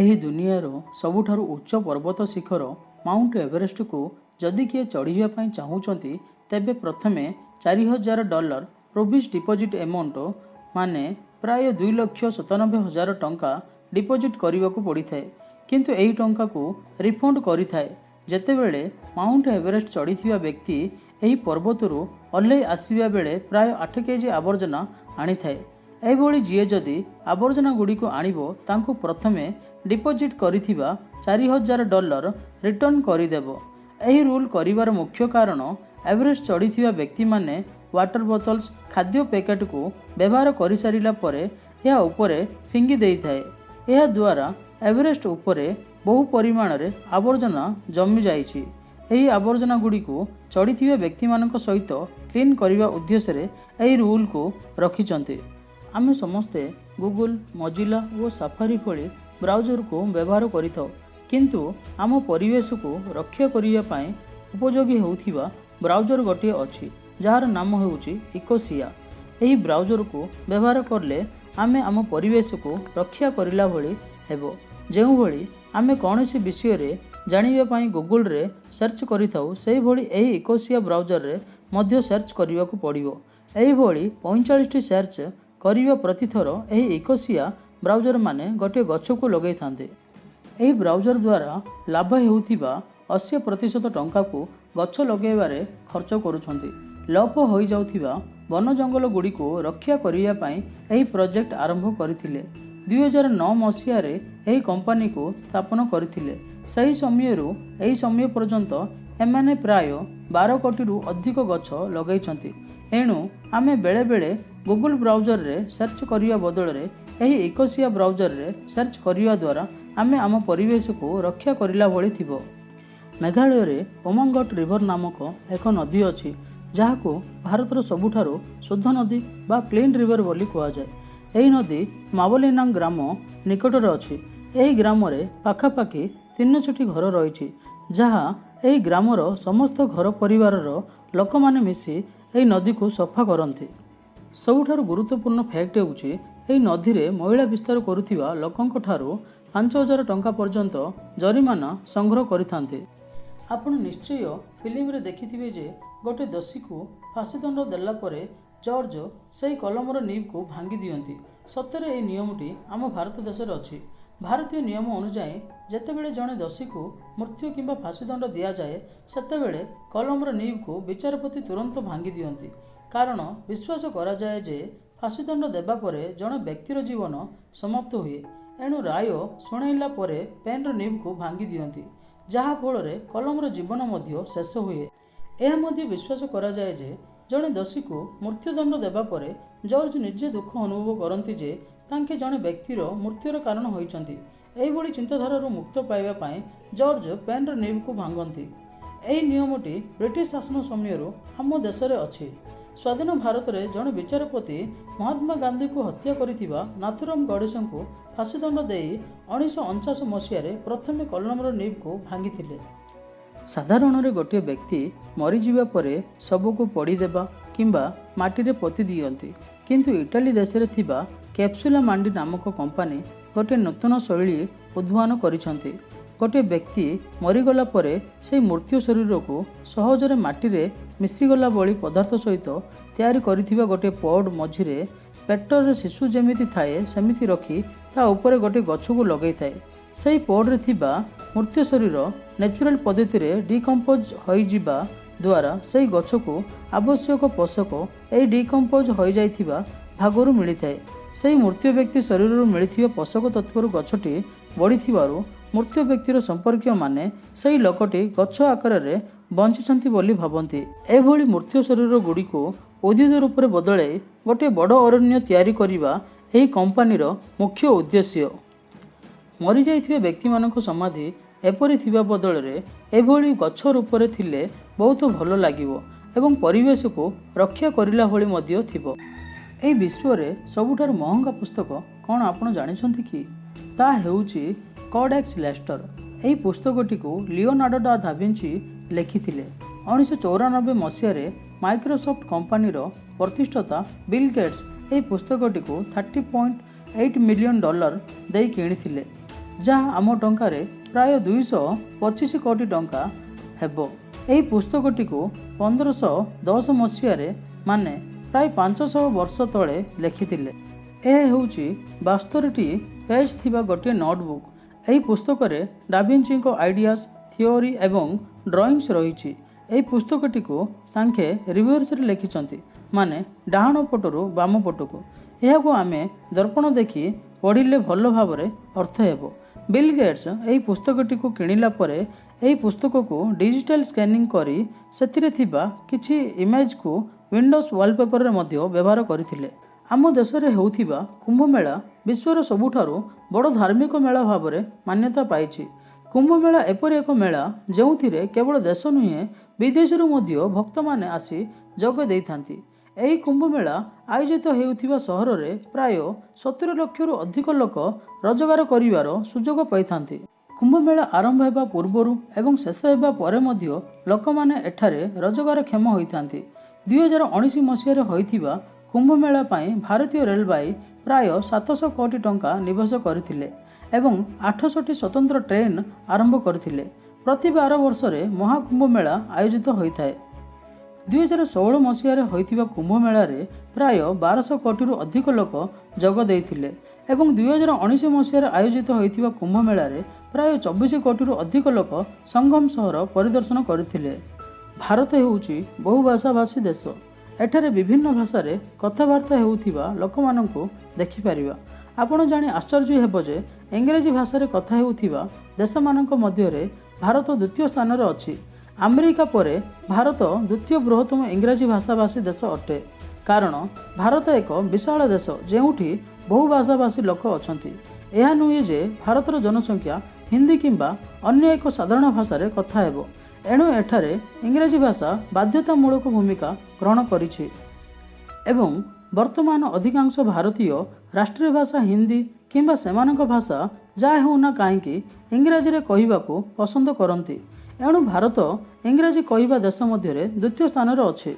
ଏହି ଦୁନିଆର ସବୁଠାରୁ ଉଚ୍ଚ ପର୍ବତ ଶିଖର ମାଉଣ୍ଟ ଏଭରେଷ୍ଟକୁ ଯଦି କିଏ ଚଢ଼ିବା ପାଇଁ ଚାହୁଁଛନ୍ତି, ତେବେ ପ୍ରଥମେ $4000 ପ୍ରୋଭିସ୍ ଡିପୋଜିଟ୍ ଆମାଉଣ୍ଟ, ମାନେ ପ୍ରାୟ 2,97,000 ଟଙ୍କା ଡିପୋଜିଟ୍ କରିବାକୁ ପଡ଼ିଥାଏ। କିନ୍ତୁ ଏହି ଟଙ୍କାକୁ ରିଫଣ୍ଡ କରିଥାଏ, ଯେତେବେଳେ ମାଉଣ୍ଟ ଏଭରେଷ୍ଟ ଚଢ଼ିଥିବା ବ୍ୟକ୍ତି ଏହି ପର୍ବତରୁ ଓହ୍ଲାଇ ଆସିବା ବେଳେ ପ୍ରାୟ 8 କେଜି ଆବର୍ଜନା ଆଣିଥାଏ। ଏଭଳି ଯିଏ ଯଦି ଆବର୍ଜନା ଗୁଡ଼ିକୁ ଆଣିବ, ତାଙ୍କୁ ପ୍ରଥମେ ଡିପୋଜିଟ୍ କରିଥିବା $4000 ରିଟର୍ଣ୍ଣ କରିଦେବ। ଏହି ରୁଲ୍ କରିବାର ମୁଖ୍ୟ କାରଣ, ଏଭରେଷ୍ଟ ଚଢ଼ିଥିବା ବ୍ୟକ୍ତିମାନେ ୱାଟର ବୋତଲ୍ସ, ଖାଦ୍ୟ ପ୍ୟାକେଟକୁ ବ୍ୟବହାର କରିସାରିଲା ପରେ ଏହା ଉପରେ ଫିଙ୍ଗି ଦେଇଥାଏ। ଏହାଦ୍ୱାରା ଏଭରେଷ୍ଟ ଉପରେ ବହୁ ପରିମାଣରେ ଆବର୍ଜନା ଜମିଯାଇଛି। ଏହି ଆବର୍ଜନା ଗୁଡ଼ିକୁ ଚଢ଼ିଥିବା ବ୍ୟକ୍ତିମାନଙ୍କ ସହିତ କ୍ଲିନ୍ କରିବା ଉଦ୍ଦେଶ୍ୟରେ ଏହି ରୁଲ୍କୁ ରଖିଛନ୍ତି। ଆମେ ସମସ୍ତେ ଗୁଗୁଲ, ମଜିଲା ଓ ସାଫାରି ଭଳି ବ୍ରାଉଜରକୁ ବ୍ୟବହାର କରିଥାଉ। କିନ୍ତୁ ଆମ ପରିବେଶକୁ ରକ୍ଷା କରିବା ପାଇଁ ଉପଯୋଗୀ ହେଉଥିବା ବ୍ରାଉଜର ଗୋଟିଏ ଅଛି, ଯାହାର ନାମ ହେଉଛି ଇକୋସିଆ। ଏହି ବ୍ରାଉଜରକୁ ବ୍ୟବହାର କଲେ ଆମେ ଆମ ପରିବେଶକୁ ରକ୍ଷା କରିଲା ଭଳି ହେବ। ଯେଉଁଭଳି ଆମେ କୌଣସି ବିଷୟରେ ଜାଣିବା ପାଇଁ ଗୁଗୁଲରେ ସର୍ଚ୍ଚ କରିଥାଉ, ସେହିଭଳି ଏହି ଇକୋସିଆ ବ୍ରାଉଜରରେ ମଧ୍ୟ ସର୍ଚ୍ଚ କରିବାକୁ ପଡ଼ିବ। ଏହିଭଳି 45ଟି ସର୍ଚ୍ଚ କରିବା ପ୍ରତିଥର ଏହି ଇକୋସିଆ ବ୍ରାଉଜର ମାନେ ଗୋଟିଏ ଗଛକୁ ଲଗାଇଥାନ୍ତି। ଏହି ବ୍ରାଉଜର ଦ୍ୱାରା ଲାଭ ହେଉଥିବା 80% ଟଙ୍କାକୁ ଗଛ ଲଗାଇବାରେ ଖର୍ଚ୍ଚ କରୁଛନ୍ତି। ଲୋପ ହୋଇଯାଉଥିବା ବନ ଜଙ୍ଗଲ ଗୁଡ଼ିକୁ ରକ୍ଷା କରିବା ପାଇଁ ଏହି ପ୍ରୋଜେକ୍ଟ ଆରମ୍ଭ କରିଥିଲେ। 2009 ମସିହାରେ ଏହି କମ୍ପାନୀକୁ ସ୍ଥାପନ କରିଥିଲେ। ସେହି ସମୟରୁ ଏହି ସମୟ ପର୍ଯ୍ୟନ୍ତ ଏମାନେ ପ୍ରାୟ 12 କୋଟିରୁ ଅଧିକ ଗଛ ଲଗାଇଛନ୍ତି। ଏଣୁ ଆମେ ବେଳେବେଳେ ଗୁଗୁଲ ବ୍ରାଉଜରରେ ସର୍ଚ୍ଚ କରିବା ବଦଳରେ ଏହି ଇକୋସିଆ ବ୍ରାଉଜରରେ ସର୍ଚ୍ଚ କରିବା ଦ୍ୱାରା ଆମେ ଆମ ପରିବେଶକୁ ରକ୍ଷା କରିଲା ଭଳି ଥିବ। ମେଘାଳୟରେ ଉମଙ୍ଗଟ ରିଭର ନାମକ ଏକ ନଦୀ ଅଛି, ଯାହାକୁ ଭାରତର ସବୁଠାରୁ ଶୁଦ୍ଧ ନଦୀ ବା କ୍ଲିନ୍ ରିଭର ବୋଲି କୁହାଯାଏ। ଏହି ନଦୀ ମାବଲିନାଙ୍ଗ ଗ୍ରାମ ନିକଟରେ ଅଛି। ଏହି ଗ୍ରାମରେ ପାଖାପାଖି 300ଟି ଘର ରହିଛି, ଯାହା ଏହି ଗ୍ରାମର ସମସ୍ତ ଘର ପରିବାରର ଲୋକମାନେ ମିଶି ଏହି ନଦୀକୁ ସଫା କରନ୍ତି। ସବୁଠାରୁ ଗୁରୁତ୍ୱପୂର୍ଣ୍ଣ ଫ୍ୟାକ୍ଟ ହେଉଛି, ଏହି ନଦୀରେ ମଇଳା ବିସ୍ତାର କରୁଥିବା ଲୋକଙ୍କ ଠାରୁ 5000 ଟଙ୍କା ପର୍ଯ୍ୟନ୍ତ ଜରିମାନା ସଂଗ୍ରହ କରିଥାନ୍ତି। ଆପଣ ନିଶ୍ଚୟ ଫିଲ୍ମରେ ଦେଖିଥିବେ ଯେ ଗୋଟେ ଦୋଷୀକୁ ଫାଶୀଦଣ୍ଡ ଦେଲା ପରେ ଜଜ୍ ସେହି କଲମର ନିବ୍କୁ ଭାଙ୍ଗି ଦିଅନ୍ତି। ସତରେ ଏହି ନିୟମଟି ଆମ ଭାରତ ଦେଶରେ ଅଛି। ଭାରତୀୟ ନିୟମ ଅନୁଯାୟୀ, ଯେତେବେଳେ ଜଣେ ଦୋଷୀକୁ ମୃତ୍ୟୁ କିମ୍ବା ଫାଶୀଦଣ୍ଡ ଦିଆଯାଏ, ସେତେବେଳେ କଲମର ନିବ୍କୁ ବିଚାରପତି ତୁରନ୍ତ ଭାଙ୍ଗି ଦିଅନ୍ତି। କାରଣ ବିଶ୍ୱାସ କରାଯାଏ ଯେ ଫାଶୀଦଣ୍ଡ ଦେବା ପରେ ଜଣେ ବ୍ୟକ୍ତିର ଜୀବନ ସମାପ୍ତ ହୁଏ। ଏଣୁ ରାୟ ଶୁଣାଇଲା ପରେ ପେନ୍ର ନିବ୍କୁ ଭାଙ୍ଗି ଦିଅନ୍ତି, ଯାହା ଫଳରେ କଲମର ଜୀବନ ମଧ୍ୟ ଶେଷ ହୁଏ। ଏହା ମଧ୍ୟ ବିଶ୍ୱାସ କରାଯାଏ ଯେ ଜଣେ ଦୋଷୀକୁ ମୃତ୍ୟୁଦଣ୍ଡ ଦେବା ପରେ ଜଜ୍ ନିଜେ ଦୁଃଖ ଅନୁଭବ କରନ୍ତି ଯେ ତାଙ୍କେ ଜଣେ ବ୍ୟକ୍ତିର ମୃତ୍ୟୁର କାରଣ ହୋଇଛନ୍ତି। ଏହିଭଳି ଚିନ୍ତାଧାରାରୁ ମୁକ୍ତ ପାଇବା ପାଇଁ ଜଜ୍ ପେନ୍ର ନିବ୍କୁ ଭାଙ୍ଗନ୍ତି। ଏହି ନିୟମଟି ବ୍ରିଟିଶ ଶାସନ ସମୟରୁ ଆମ ଦେଶରେ ଅଛି। ସ୍ୱାଧୀନ ଭାରତରେ ଜଣେ ବିଚାରପତି ମହାତ୍ମା ଗାନ୍ଧୀଙ୍କୁ ହତ୍ୟା କରିଥିବା ନାଥୁରାମ ଗଡ଼ସେଙ୍କୁ ଫାଶୀଦଣ୍ଡ ଦେଇ 1949 ମସିହାରେ ପ୍ରଥମେ କଲମର ନିବ୍କୁ ଭାଙ୍ଗିଥିଲେ। ସାଧାରଣରେ ଗୋଟିଏ ବ୍ୟକ୍ତି ମରିଯିବା ପରେ ଶବକୁ ପୋଡ଼ିଦେବା କିମ୍ବା ମାଟିରେ ପୋତି ଦିଅନ୍ତି। କିନ୍ତୁ ଇଟାଲୀ ଦେଶରେ ଥିବା କ୍ୟାପସୁଲା ମାଣ୍ଡି ନାମକ କମ୍ପାନୀ ଗୋଟିଏ ନୂତନ ଶୈଳୀ ଉଦ୍ଭାବନ କରିଛନ୍ତି। ଗୋଟିଏ ବ୍ୟକ୍ତି ମରିଗଲା ପରେ ସେହି ମୃତ୍ୟୁ ଶରୀରକୁ ସହଜରେ ମାଟିରେ ମିଶିଗଲା ଭଳି ପଦାର୍ଥ ସହିତ ତିଆରି କରିଥିବା ଗୋଟିଏ ପଡ୍ ମଝିରେ ପେଟରେ ଶିଶୁ ଯେମିତି ଥାଏ ସେମିତି ରଖି ତା ଉପରେ ଗୋଟିଏ ଗଛକୁ ଲଗାଇଥାଏ। ସେହି ପଡ୍ରେ ଥିବା ମୃତ୍ୟୁ ଶରୀର ନ୍ୟାଚୁରାଲ ପଦ୍ଧତିରେ ଡିକମ୍ପୋଜ ହୋଇଯିବା ଦ୍ୱାରା ସେହି ଗଛକୁ ଆବଶ୍ୟକ ପୋଷକ ଏହି ଡିକମ୍ପୋଜ ହୋଇଯାଇଥିବା ଭାଗରୁ ମିଳିଥାଏ। ସେହି ମୃତ୍ୟୁ ବ୍ୟକ୍ତି ଶରୀରରୁ ମିଳିଥିବା ପୋଷକ ତତ୍ତ୍ୱରୁ ଗଛଟି ବଢ଼ିଥିବାରୁ ମୃତ୍ୟୁ ବ୍ୟକ୍ତିର ସମ୍ପର୍କୀୟମାନେ ସେହି ଲୋକଟି ଗଛ ଆକାରରେ ବଞ୍ଚିଛନ୍ତି ବୋଲି ଭାବନ୍ତି। ଏଭଳି ମୃତ୍ୟୁ ଶରୀର ଗୁଡ଼ିକୁ ଉଦ୍ଭିଦ ରୂପରେ ବଦଳାଇ ଗୋଟିଏ ବଡ଼ ଅରଣ୍ୟ ତିଆରି କରିବା ଏହି କମ୍ପାନୀର ମୁଖ୍ୟ ଉଦ୍ଦେଶ୍ୟ। ମରିଯାଇଥିବା ବ୍ୟକ୍ତିମାନଙ୍କ ସମାଧି ଏପରି ଥିବା ବଦଳରେ ଏଭଳି ଗଛ ରୂପରେ ଥିଲେ ବହୁତ ଭଲ ଲାଗିବ ଏବଂ ପରିବେଶକୁ ରକ୍ଷା କରିଲା ଭଳି ମଧ୍ୟ ଥିବ। ଏହି ବିଶ୍ୱରେ ସବୁଠାରୁ ମହଙ୍ଗା ପୁସ୍ତକ କ'ଣ ଆପଣ ଜାଣିଛନ୍ତି କି? ତାହା ହେଉଛି କୋଡେକ୍ସ ଲେଷ୍ଟର। ଏହି ପୁସ୍ତକଟିକୁ ଲିଓନାର୍ଡୋ ଡା ଦାଭିଞ୍ଚି ଲେଖିଥିଲେ। 1994 ମସିହାରେ ମାଇକ୍ରୋସଫ୍ଟ କମ୍ପାନୀର ପ୍ରତିଷ୍ଠାତା ବିଲ୍ ଗେଟ୍ସ ଏହି ପୁସ୍ତକଟିକୁ $30.8 ମିଲିୟନ ଦେଇ କିଣିଥିଲେ। ଯାହା ଆମ ଟଙ୍କାରେ ପ୍ରାୟ 225 କୋଟି ଟଙ୍କା ହେବ। ଏହି ପୁସ୍ତକଟିକୁ 1510 ମସିହାରେ, ମାନେ ପ୍ରାୟ 500 ବର୍ଷ ତଳେ ଲେଖିଥିଲେ। ଏହା ହେଉଛି 72ଟି ପେଜ୍ ଥିବା ଗୋଟିଏ ନୋଟବୁକ୍। ଏହି ପୁସ୍ତକରେ ଡାଭିଞ୍ଚିଙ୍କ ଆଇଡ଼ିଆସ୍, ଥିଓରି ଏବଂ ଡ୍ରଇଂସ୍ ରହିଛି। ଏହି ପୁସ୍ତକଟିକୁ ତାଙ୍କେ ରିଭର୍ସରେ ଲେଖିଛନ୍ତି, ମାନେ ଡାହାଣ ପଟରୁ ବାମ ପଟକୁ। ଏହାକୁ ଆମେ ଦର୍ପଣ ଦେଖି ପଢ଼ିଲେ ଭଲ ଭାବରେ ଅର୍ଥ ହେବ। ବିଲ୍ ଗେଟ୍ସ ଏହି ପୁସ୍ତକଟିକୁ କିଣିଲା ପରେ ଏହି ପୁସ୍ତକକୁ ଡିଜିଟାଲ ସ୍କାନିଂ କରି ସେଥିରେ ଥିବା କିଛି ଇମେଜକୁ ୱିଣ୍ଡୋଜ୍ ୱାଲପେପରରେ ମଧ୍ୟ ବ୍ୟବହାର କରିଥିଲେ। ଆମ ଦେଶରେ ହେଉଥିବା କୁମ୍ଭମେଳା ବିଶ୍ୱର ସବୁଠାରୁ ବଡ଼ ଧାର୍ମିକ ମେଳା ଭାବରେ ମାନ୍ୟତା ପାଇଛି। କୁମ୍ଭମେଳା ଏପରି ଏକ ମେଳା, ଯେଉଁଥିରେ କେବଳ ଦେଶ ନୁହେଁ, ବିଦେଶରୁ ମଧ୍ୟ ଭକ୍ତମାନେ ଆସି ଯୋଗ ଦେଇଥାନ୍ତି। ଏହି କୁମ୍ଭମେଳା ଆୟୋଜିତ ହେଉଥିବା ସହରରେ ପ୍ରାୟ 70 ଲକ୍ଷରୁ ଅଧିକ ଲୋକ ରୋଜଗାର କରିବାର ସୁଯୋଗ ପାଇଥାନ୍ତି। କୁମ୍ଭମେଳା ଆରମ୍ଭ ହେବା ପୂର୍ବରୁ ଏବଂ ଶେଷ ହେବା ପରେ ମଧ୍ୟ ଲୋକମାନେ ଏଠାରେ ରୋଜଗାରକ୍ଷମ ହୋଇଥାନ୍ତି। 2019 ମସିହାରେ ହୋଇଥିବା କୁମ୍ଭମେଳା ପାଇଁ ଭାରତୀୟ ରେଳବାଇ ପ୍ରାୟ 700 କୋଟି ଟଙ୍କା ନିବେଶ କରିଥିଲେ ଏବଂ 68 ସ୍ୱତନ୍ତ୍ର ଟ୍ରେନ୍ ଆରମ୍ଭ କରିଥିଲେ। ପ୍ରତି 12 ବର୍ଷରେ ମହାକୁମ୍ଭ ମେଳା ଆୟୋଜିତ ହୋଇଥାଏ। 2016 ମସିହାରେ ହୋଇଥିବା କୁମ୍ଭମେଳାରେ ପ୍ରାୟ 1200 କୋଟିରୁ ଅଧିକ ଲୋକ ଯୋଗ ଦେଇଥିଲେ ଏବଂ 2019 ମସିହାରେ ଆୟୋଜିତ ହୋଇଥିବା କୁମ୍ଭମେଳାରେ ପ୍ରାୟ 24 କୋଟିରୁ ଅଧିକ ଲୋକ ସଙ୍ଗମ ସହର ପରିଦର୍ଶନ କରିଥିଲେ। ଭାରତ ହେଉଛି ବହୁ ଭାଷାଭାଷୀ ଦେଶ। ଏଠାରେ ବିଭିନ୍ନ ଭାଷାରେ କଥାବାର୍ତ୍ତା ହେଉଥିବା ଲୋକମାନଙ୍କୁ ଦେଖିପାରିବା। ଆପଣ ଜାଣି ଆଶ୍ଚର୍ଯ୍ୟ ହେବ ଯେ ଇଂରାଜୀ ଭାଷାରେ କଥା ହେଉଥିବା ଦେଶମାନଙ୍କ ମଧ୍ୟରେ ଭାରତ ଦ୍ୱିତୀୟ ସ୍ଥାନରେ ଅଛି। ଆମେରିକା ପରେ ଭାରତ ଦ୍ୱିତୀୟ ବୃହତ୍ତମ ଇଂରାଜୀ ଭାଷାଭାଷୀ ଦେଶ ଅଟେ, କାରଣ ଭାରତ ଏକ ବିଶାଳ ଦେଶ, ଯେଉଁଠି ବହୁ ଭାଷାଭାଷୀ ଲୋକ ଅଛନ୍ତି। ଏହା ନୁହେଁ ଯେ ଭାରତର ଜନସଂଖ୍ୟା ହିନ୍ଦୀ କିମ୍ବା ଅନ୍ୟ ଏକ ସାଧାରଣ ଭାଷାରେ କଥା ହେବ। ଏଣୁ ଏଠାରେ ଇଂରାଜୀ ଭାଷା ବାଧ୍ୟତାମୂଳକ ଭୂମିକା ଗ୍ରହଣ କରିଛି ଏବଂ ବର୍ତ୍ତମାନ ଅଧିକାଂଶ ଭାରତୀୟ ରାଷ୍ଟ୍ରୀୟ ଭାଷା ହିନ୍ଦୀ କିମ୍ବା ସେମାନଙ୍କ ଭାଷା ଯାହା ହେଉନା କାହିଁକି, ଇଂରାଜୀରେ କହିବାକୁ ପସନ୍ଦ କରନ୍ତି। ଏଣୁ ଭାରତ ଇଂରାଜୀ କହିବା ଦେଶ ମଧ୍ୟରେ ଦ୍ୱିତୀୟ ସ୍ଥାନରେ ଅଛି।